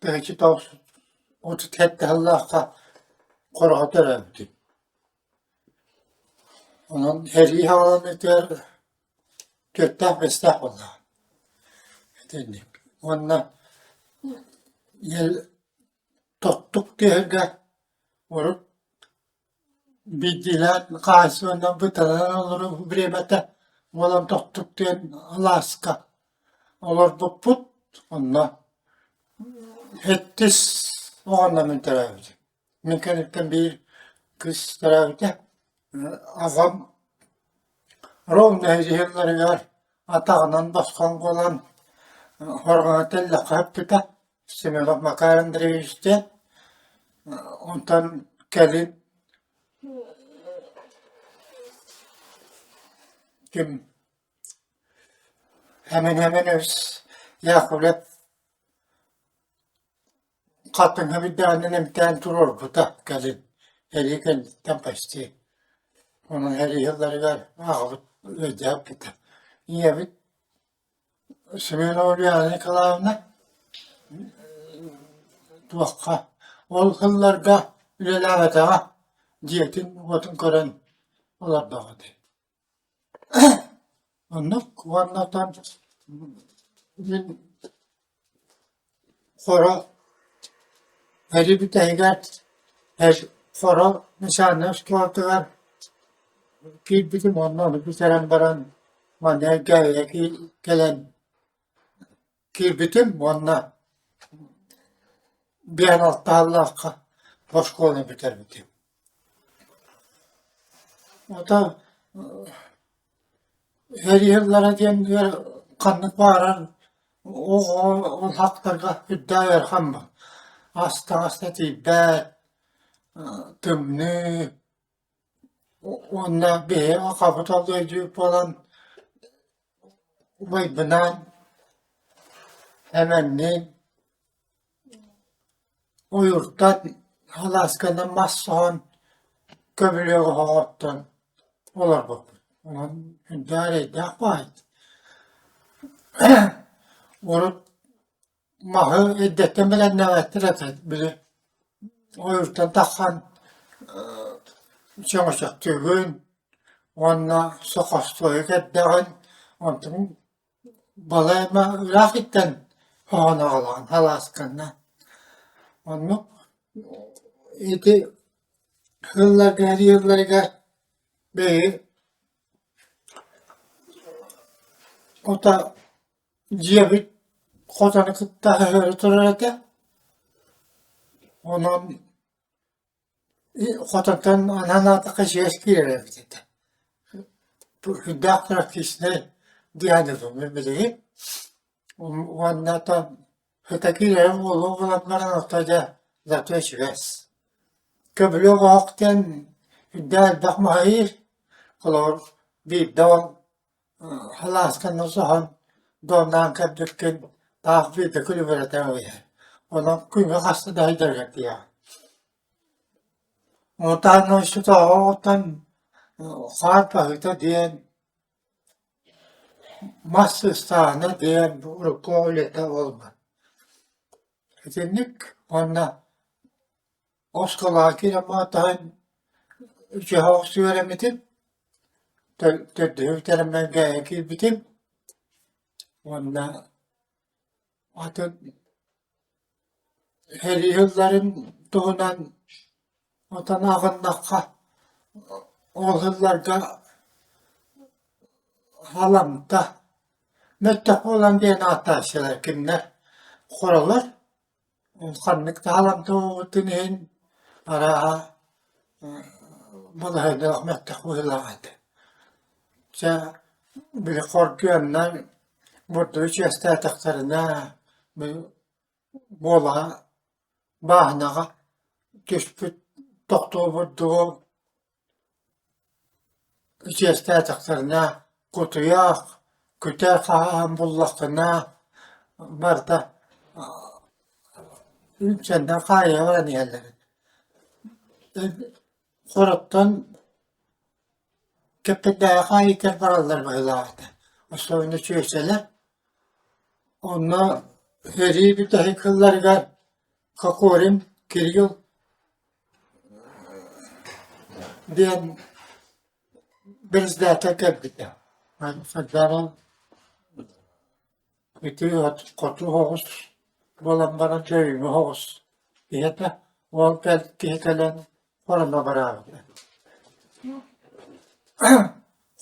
1937 сыллаахха Хороҕо төрөөбүтүм. Онон сэрии саҕаланыытыгар түөртээх-биэстээх буоллаҕым. Итинник. Уонна тоттук түһэргэ урут Биирдиилээн хаһаайыстыбаннан бытаран олорор бириэмэтэ буолан тохтук диэн алааска олорбуппут. Онно сэттис оҕонно мин төрөөбүтүм. Мин кэнниттэн биир кыыс төрөөбүтэ. Аҕам ровно иһиллэригэр атаҕынан босхоҥ буолан хорҕоно тэллэххэ ыппыта. Семенов Макар Андреевич диэн. Онтон кэлин ким Эмин Эминович Яковлев хатыҥа бүддэҕинэн эмтээн туруорбута кэлин эрии кэнниттэн почти. Онон эрии сылларыгар аҕабыт ыалдьаабыта. Ийэбит Семенова Ульяна Николаевна туохха ол сылларга үлэлээбэтэҕэ, дьиэтин-уотун көрөн олордоҕо дии. Оннук уонна оттон мин Хоро эри бүтэһигэр Хоро начальнай оскуолатыгар киирбитим уонна ону бүтэрэн баран манна Элгээйигэ кэлэн киирбитим уонна биэн алтааллаахха оскуоланы бүтэрбитим. Ото Сэрии диэн ханнык баарар оҕо улахаттарга үрдээх ыарахан ас таҥас да тиийбэт, тымныы уонна биһиги хабыт олдьойдуур буолан убайбынаан Эмэнниин Ойууртан салаасканан мас соһон, көмүлүөк оһоҕоттон олорбуппут. Онон үрдээх эрэйдээх баҕайы. Урут маһы эрдэттэн бэлэмнээбэттэр этэ, били ойууртан тахсан чөҥөчөктүүгүн уонна сохостуойу кэрдэҕин, онтуҥ Балайма ыраах иттэн хоһоон аҕалаҕын халаасканна. Оннук ити сылларга эрийэллэригэр бэйи ото дьиэбит хотону кытта өһөрө турар этэ. Онон Хотонтон анаан аатахха чиэс киирэр эбит этэ. Сүрдээх практичнай диэн билигин. Уонна оттон сыта киирэрэ буолуо буолан баран ото дьэ зато үчүгэс. Көбүлүөк оһох диэн үрдээх элбэх маһы Холобур, биирдэ ол халаасканы соһон дуомнаан көрбүккүн таах биирдэ күлүбүрэтэ иһэр. Онон күҥҥэ хаста да сылдьаргар тиийэҕин. Онтон оттон хаар баһыыта диэн, мас ыстаана диэн урукку үлэтэ буолбат. Итинник уонна оскуолаҕа киирэн баҕатаһын үчүгэй соҕус үөрэммитим, төрдүһү бүтэрэн гээйэ киирбитим уонна атын Сэрии сылларын туһунан отон аҕыннахха, ол сылларга халамта мөлтөх буолан диэн ааттааччылар кинилэр хоролор ханнык да халамта буолбутун иһин арааһа балаһыанньалаах мөлтөх быһыылаах этэ. Чэ били хоргуйаннар бурдугу чиэстээтэхтэринэ буолаҕа бааһынаҕа түспүт тохтуу бурдугу чиэстээтэхтэринэ кутуйах, күтэр хаһан буллаххына барыта үксэннэр хаайа баран иһэллэр. Хороттон Кэппэндээҕи хаайыытыгар бараллар быһыылаах этэ, особенно чүөчэлэр. Онно сэрии бүтэһик сылларыгар. Кокорин Кирилл диэн председатель кэлбитэ. Сардаана ити хоту оҕус буолан баран дьөрүҥү оҕус киһи этэ. Ол киһи кэлэн хороно бараабыта.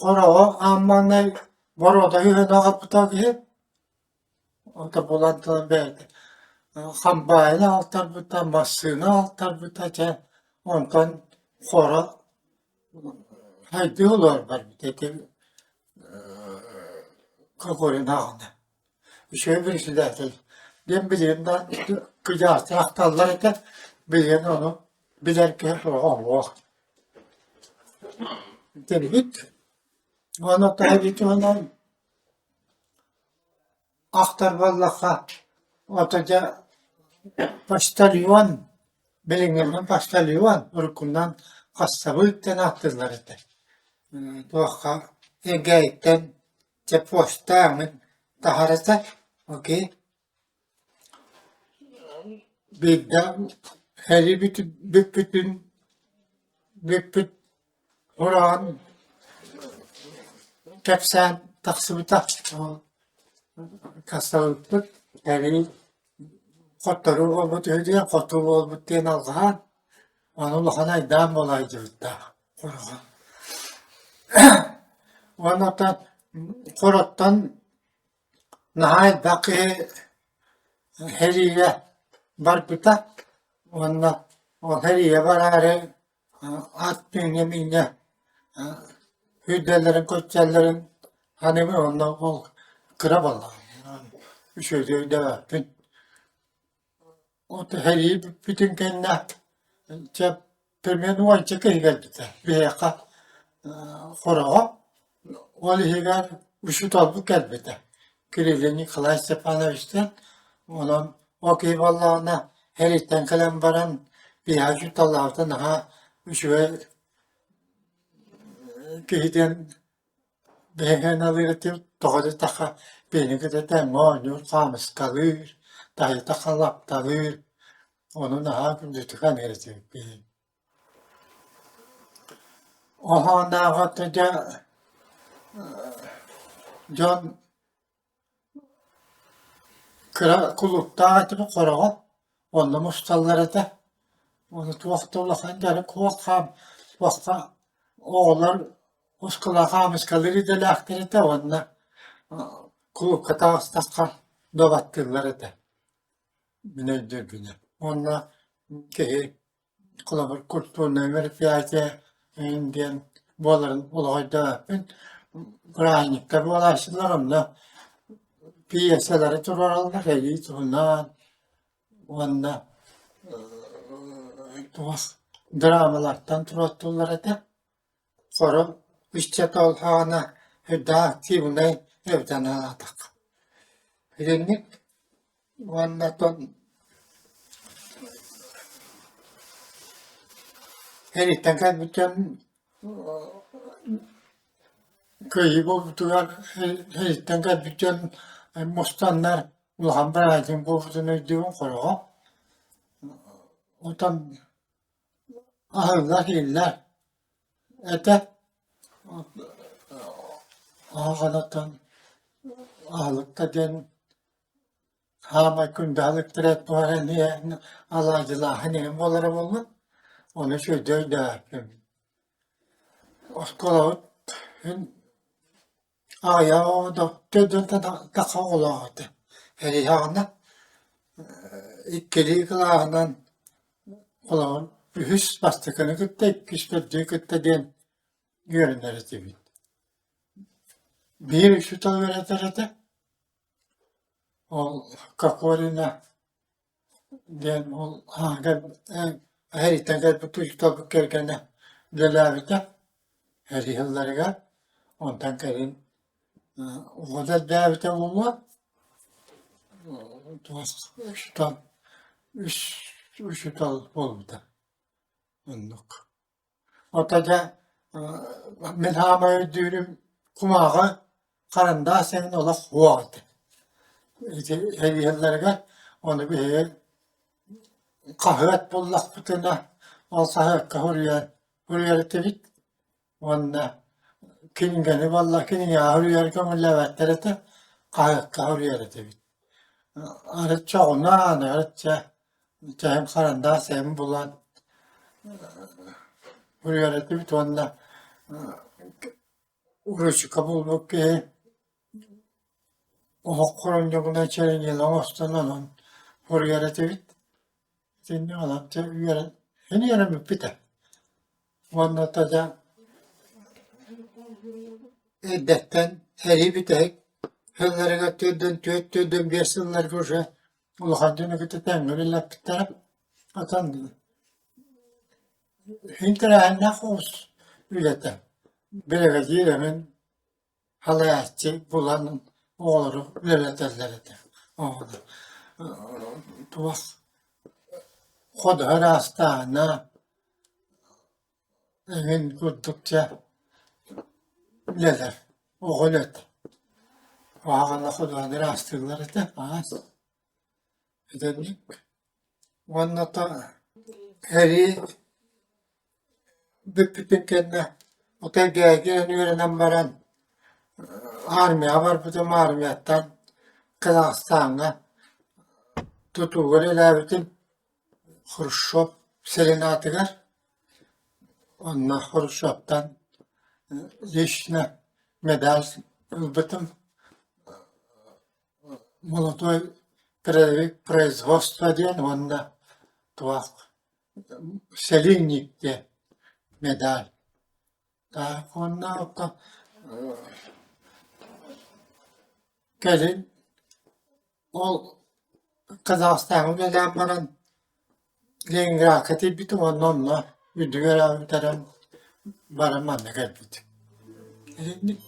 Хороҕо аан маҥнай боруода үһүн аҕалбыта киһи Ото булан туран бэйэтэ хамбаайын аҕалтарбыта, массыына аҕалтарбыта дьэ онтон хоро хайдыы олорор барбыта ити Кокорин аҕына. Үчүгэй председатель диэн билигин да кыдьаахтар ахталлар этэ, билигин ону билэр киһи суоҕа оһуох. Итинник уонна туһунан Ахтар буоллахха, ото дьэ почтальон, билиҥҥинэн почтальон, уруккунан хассабыык диэн ааттыыллар этэ. Туохха Эгээйиттэн дьэ почта эҥин таһар этэ, окей. Биирдэ сэрии бүппүтүн бүппүт Ураан кэпсээн тахсыбыта хастарбыппыт эбии хотторуу буолбут үһү диэн хотуу буолбут диэн алҕаһаан ону улахан айдаан буола сылдьыбыттаах хороҕо Уонна оттон хороттон наһаа элбэх киһи сэриигэ барбыта уонна ол сэриигэ бараары ат миҥэ-миҥэ сүүрдэллэрин көччөллөрүн саныыбын уонна ол кыра буоллаҕым үчүгэйдик өйдөөбөппүн. От сэрии бүппүтүн кэннэ чэ примерно уонча киһи кэлбитэ биһиэхэ Хороҕо ол иһигэр учууталбыт кэлбитэ Кириллин Николай Степановичтан онон ол киһи буоллаҕына сэрииттэн кэлэн баран биһиэхэ учууталлаабыта наһаа үчүгэй киһи диэн биһиги аналыыр этибит тоҕо диэтэххэ биһигини кытта тэҥҥэ оонньуур, хаамыскалыыр, таһыйдахха лапталыыр ону наһаа күндүтүк саныыр этибит биһиги. Оһооннооҕу дьэ дьон Кыра кулууптаах этибит хороҕо, онно мусталлар этэ. Ону туох да улахан дьарык суох хаам туохха оҕолор оскуола хаамыскалыыр идэлээхтэр этэ уонна кулуупка таҕыстахха дуобаттыыллар этэ мин өйдүүрбүнэн. Уонна киһи холобур культурное мероприятие диэн буоларын олох өйдөөбөппүн. Бырааһынньыктар буолааччылар онно пьесалары туруораллар эбии туһунан уонна туох драмалартан туруортууллар этэ. Сорох ыччат ол саҕана үрдээх активнай эбитэ наадатах. Итинник уонна оттон эриттэн кэлбит дьон кыайыы буолбутугар эриттэн кэлбит дьон мустаннар улахан бырааһынньык буолбутун өйдүүбүн хороҕо. Оттон Аһыллар-иһиллэр этэ оһоҕонотон аһылыкка диэн саамай күндү аһылыктара буһаран иһэн алаадьылааһын иһин буолара буолла ону үчүгэйдик өйдөөбөппүн. Оскуолабыт иһин Аҕыйах оҕо төрдүөн тахса оҕолоох этэ. Эриһэҕинэ иккилии кылааһынан холобур үһүс бастакыны кытта, иккис төрдүө кытта диэн үөрэнэр этибит. Биир учуутал үөрэтэр этэ. Ол Кокорина диэн ол эһэриттэн кэлбит учууталбыт кэргэнэ үлэлээбитэ эриһэллэригэр онтон кэлин оҕо да элбээбитэ буолуо учуутал үс учуутал буолбута оннук Ото дьэ мин саамай өйдүүрүм кумааҕы харандаас эҥин олох суох этэ. Ити эриһэллэригэр ону биһиги Хаһыат буллахпытына, ол хаһыакка суруйан суруйар этибит уонна кинигэни буолла кинигэҕэ суруйары көҥүллээбэттэр этэ, хаһыакка суруйар этибит. Арыт чоҕунаан, арыт чэ чэһим харандаас эм булан суруйар этибит уонна Ручка булбут киһи оһох хоронньугунан чэрэниилэ оҥостон онон суруйар этибит. Итиннэ онон дьэ үөрэн син үөрэммиппит ээ. Уонна то дьэ эрдэттэн сэрии бүтэһик сылларыгар 44, 45 сылларга уже улахан дьону кытта тэҥҥэ үлэлэппиттэрэ. Оттон Иһин тэрээһиннээх оҕус үлэтэ биригэдьиир эҥин салайааччы булан оҕолору үлэлэтэллэр этэ. Туох ходуһа ыраастааһына эҥин курдук дьэ үлэлэр оҕо үлэтэ. Куһаҕана ходуһаны ыраастыыллар этэ араас. Итинник уонна то сэрии бүппүтүн кэннэ Отайгээйгэ үөрэнэн баран армияҕа барбытым, армияттан Казахстаҥҥа тутууга үлэлээбитим Хрущев сирин аатыгар. Онно Хрущевтан лично медаль ылбытым. Молодой производство диэн уонна туох «Сэлиинньик» диэн медаль. Так уонна оттон кэлин ол Казахстаҥҥа үлэлээн баран Ленинградка тиийбитим уонна онно үрдүк үөрэҕи бүтэрэн баран манна кэлбитим. Итинник.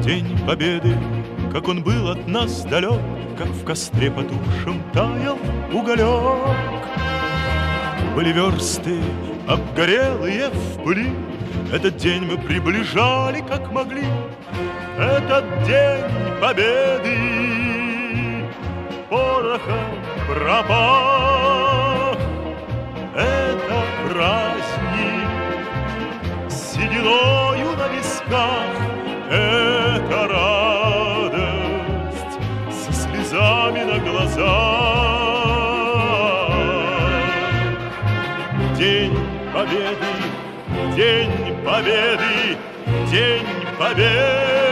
День Победы, как он был от нас далек, Как в костре потухшем таял уголек. Были версты, обгорелые в пыли, Этот день мы приближали, как могли. Этот день Победы порохом пропах. Это праздник с сединою на висках, Это радость со слезами на глазах. День Победы, День Победы, День Победы!